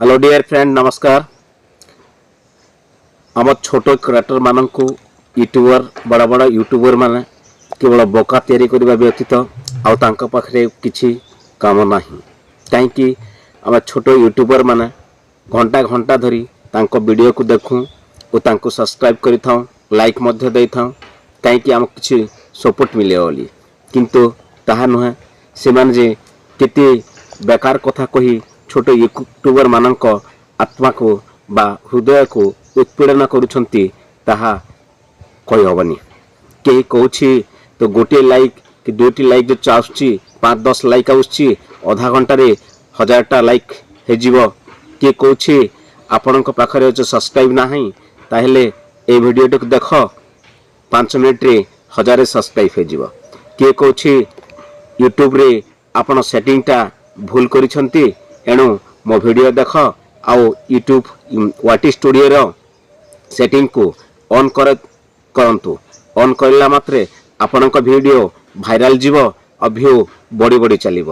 Hello deer friend, ନମସ୍କାର। ଆମ ଛୋଟ କ୍ରିଏଟରମାନଙ୍କୁ ୟୁଟ୍ୟୁବର, ବଡ଼ ବଡ଼ ୟୁଟ୍ୟୁବର ମାନେ କେବଳ ବୋକା ତିଆରି କରିବା ବ୍ୟତୀତ ଆଉ ତାଙ୍କ ପାଖରେ କିଛି କାମ ନାହିଁ। କାହିଁକି ଆମେ ଛୋଟ ୟୁଟ୍ୟୁବର ମାନେ ଘଣ୍ଟା ଘଣ୍ଟା ଧରି ତାଙ୍କ ଭିଡ଼ିଓକୁ ଦେଖୁ ଓ ତାଙ୍କୁ ସବସ୍କ୍ରାଇବ୍ କରିଥାଉ, ଲାଇକ୍ ମଧ୍ୟ ଦେଇଥାଉ, କାହିଁକି ଆମକୁ କିଛି ସପୋର୍ଟ ମିଳିବ ବୋଲି। କିନ୍ତୁ ତାହା ନୁହେଁ। ସେମାନେ ଯେ କେତେ ବେକାର କଥା କହି ଛୋଟ ୟୁଟ୍ୟୁବର ମାନଙ୍କ ଆତ୍ମାକୁ ବା ହୃଦୟକୁ ଉତ୍ପୀଡ଼ନ କରୁଛନ୍ତି, ତାହା କହିହେବନି। କେହି କହୁଛି ତ ଗୋଟିଏ ଲାଇକ୍ କି ଦୁଇଟି ଲାଇକ୍ ଯଦି ଆସୁଛି, 5-10 ଲାଇକ୍ ଆସୁଛି, ଅଧା ଘଣ୍ଟାରେ 1000ଟା ଲାଇକ୍ ହେଇଯିବ। କିଏ କହୁଛି, ଆପଣଙ୍କ ପାଖରେ ଯେଉଁ ସବସ୍କ୍ରାଇବ୍ ନାହିଁ, ତାହେଲେ ଏଇ ଭିଡ଼ିଓଟିକୁ ଦେଖ, 5 ମିନିଟ୍ରେ 1000 ସବସ୍କ୍ରାଇବ୍ ହେଇଯିବ। କିଏ କହୁଛି, ୟୁଟ୍ୟୁବରେ ଆପଣ ସେଟିଂଟା ଭୁଲ କରିଛନ୍ତି, ଏଣୁ ମୋ ଭିଡ଼ିଓ ଦେଖ ଆଉ ୟୁଟ୍ୟୁବ୍ ୱାଇଟି ଷ୍ଟୁଡ଼ିଓର ସେଟିଂକୁ ଅନ୍ କରନ୍ତୁ, ଅନ୍ କରିଲା ମାତ୍ରେ ଆପଣଙ୍କ ଭିଡ଼ିଓ ଭାଇରାଲ ଯିବ ଆଉ ଭ୍ୟୁ ବଢ଼ି ବଢ଼ି ଚାଲିବ।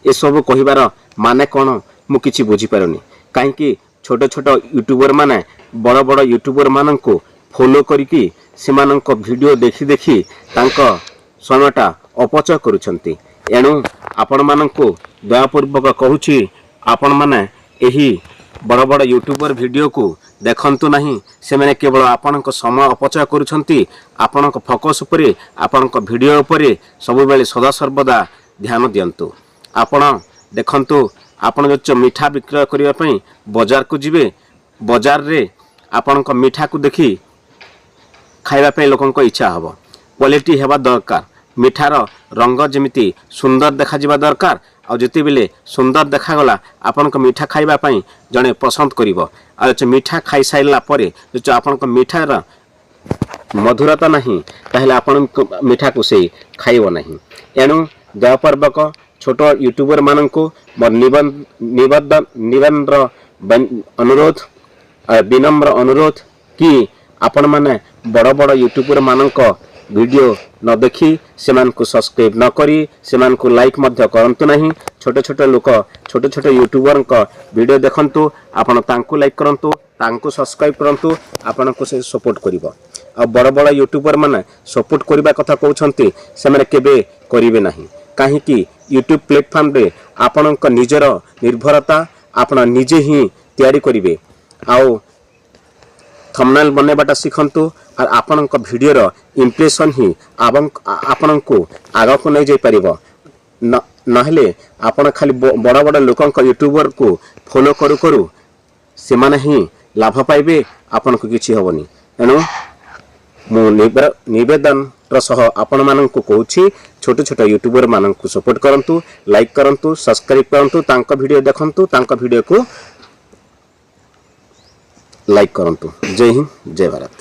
ଏସବୁ କହିବାର ମାନେ କ'ଣ, ମୁଁ କିଛି ବୁଝିପାରୁନି। କାହିଁକି ଛୋଟ ଛୋଟ ୟୁଟ୍ୟୁବର ମାନେ ବଡ଼ ବଡ଼ ୟୁଟ୍ୟୁବର ମାନଙ୍କୁ ଫଲୋ କରିକି ସେମାନଙ୍କ ଭିଡ଼ିଓ ଦେଖି ଦେଖି ତାଙ୍କ ସମୟଟା ଅପଚୟ କରୁଛନ୍ତି? ଏଣୁ ଆପଣମାନଙ୍କୁ ଦୟାପୂର୍ବକ କହୁଛି, ଆପଣମାନେ ଏହି ବଡ଼ ବଡ଼ ୟୁଟ୍ୟୁବର ଭିଡ଼ିଓକୁ ଦେଖନ୍ତୁ ନାହିଁ। ସେମାନେ କେବଳ ଆପଣଙ୍କ ସମୟ ଅପଚୟ କରୁଛନ୍ତି। ଆପଣଙ୍କ ଫୋକସ୍ ଉପରେ, ଆପଣଙ୍କ ଭିଡ଼ିଓ ଉପରେ ସବୁବେଳେ ସଦାସର୍ବଦା ଧ୍ୟାନ ଦିଅନ୍ତୁ। ଆପଣ ଦେଖନ୍ତୁ, ଆପଣ ଯଦି ମିଠା ବିକ୍ରୟ କରିବା ପାଇଁ ବଜାରକୁ ଯିବେ, ବଜାରରେ ଆପଣଙ୍କ ମିଠାକୁ ଦେଖି ଖାଇବା ପାଇଁ ଲୋକଙ୍କ ଇଚ୍ଛା ହେବ। କ୍ୱାଲିଟି ହେବା ଦରକାର। ମିଠାର ରଙ୍ଗ ଯେମିତି ସୁନ୍ଦର ଦେଖାଯିବା ଦରକାର। ଆଉ ଯେତେବେଳେ ସୁନ୍ଦର ଦେଖାଗଲା, ଆପଣଙ୍କ ମିଠା ଖାଇବା ପାଇଁ ଜଣେ ପସନ୍ଦ କରିବ। ଆଉ ଯଦି ମିଠା ଖାଇସାରିଲା ପରେ ଯଦି ଆପଣଙ୍କ ମିଠାର ମଧୁରତା ନାହିଁ, ତାହେଲେ ଆପଣଙ୍କ ମିଠାକୁ ସେ ଖାଇବ ନାହିଁ। ଏଣୁ ଦୟାପୂର୍ବକ ଛୋଟ ୟୁଟ୍ୟୁବର ମାନଙ୍କୁ ମୋର ନିବେଦନ, ନିବେଦନର ଅନୁରୋଧ, ବିନମ୍ର ଅନୁରୋଧ କି ଆପଣମାନେ ବଡ଼ ବଡ଼ ୟୁଟ୍ୟୁବର ମାନଙ୍କ ଭିଡ଼ିଓ ନ ଦେଖି, ସେମାନଙ୍କୁ ସବସ୍କ୍ରାଇବ୍ ନ କରି, ସେମାନଙ୍କୁ ଲାଇକ୍ ମଧ୍ୟ କରନ୍ତୁ ନାହିଁ। ଛୋଟ ଛୋଟ ଲୋକ, ଛୋଟ ଛୋଟ ୟୁଟ୍ୟୁବରଙ୍କ ଭିଡ଼ିଓ ଦେଖନ୍ତୁ, ଆପଣ ତାଙ୍କୁ ଲାଇକ୍ କରନ୍ତୁ, ତାଙ୍କୁ ସବସ୍କ୍ରାଇବ୍ କରନ୍ତୁ, ଆପଣଙ୍କୁ ସେ ସପୋର୍ଟ କରିବ। ଆଉ ବଡ଼ ବଡ଼ ୟୁଟ୍ୟୁବର ମାନେ ସପୋର୍ଟ କରିବା କଥା କହୁଛନ୍ତି, ସେମାନେ କେବେ କରିବେ ନାହିଁ। କାହିଁକି ୟୁଟ୍ୟୁବ୍ ପ୍ଲାଟଫର୍ମରେ ଆପଣଙ୍କ ନିଜର ନିର୍ଭରତା ଆପଣ ନିଜେ ହିଁ ତିଆରି କରିବେ। ଆଉ ଥମ୍ବନେଲ୍ ବନେଇବାଟା ଶିଖନ୍ତୁ ଆଉ ଆପଣଙ୍କ ଭିଡ଼ିଓର ଇମ୍ପ୍ରେସନ୍ ହିଁ ଆପଣଙ୍କୁ ଆଗକୁ ନେଇଯାଇପାରିବ। ନହେଲେ ଆପଣ ଖାଲି ବଡ଼ ବଡ଼ ଲୋକଙ୍କ ୟୁଟ୍ୟୁବରକୁ ଫଲୋ କରୁ କରୁ ସେମାନେ ହିଁ ଲାଭ ପାଇବେ, ଆପଣଙ୍କୁ କିଛି ହେବନି। ଏଣୁ ମୁଁ ନିବେଦନର ସହ ଆପଣମାନଙ୍କୁ କହୁଛି, ଛୋଟ ଛୋଟ ୟୁଟ୍ୟୁବର ମାନଙ୍କୁ ସପୋର୍ଟ କରନ୍ତୁ, ଲାଇକ୍ କରନ୍ତୁ, ସବସ୍କ୍ରାଇବ୍ କରନ୍ତୁ, ତାଙ୍କ ଭିଡ଼ିଓ ଦେଖନ୍ତୁ, ତାଙ୍କ ଭିଡ଼ିଓକୁ ଲାଇକ୍ କରନ୍ତୁ। ଜୟ ହିନ୍ଦ, ଜୟ ଭାରତ।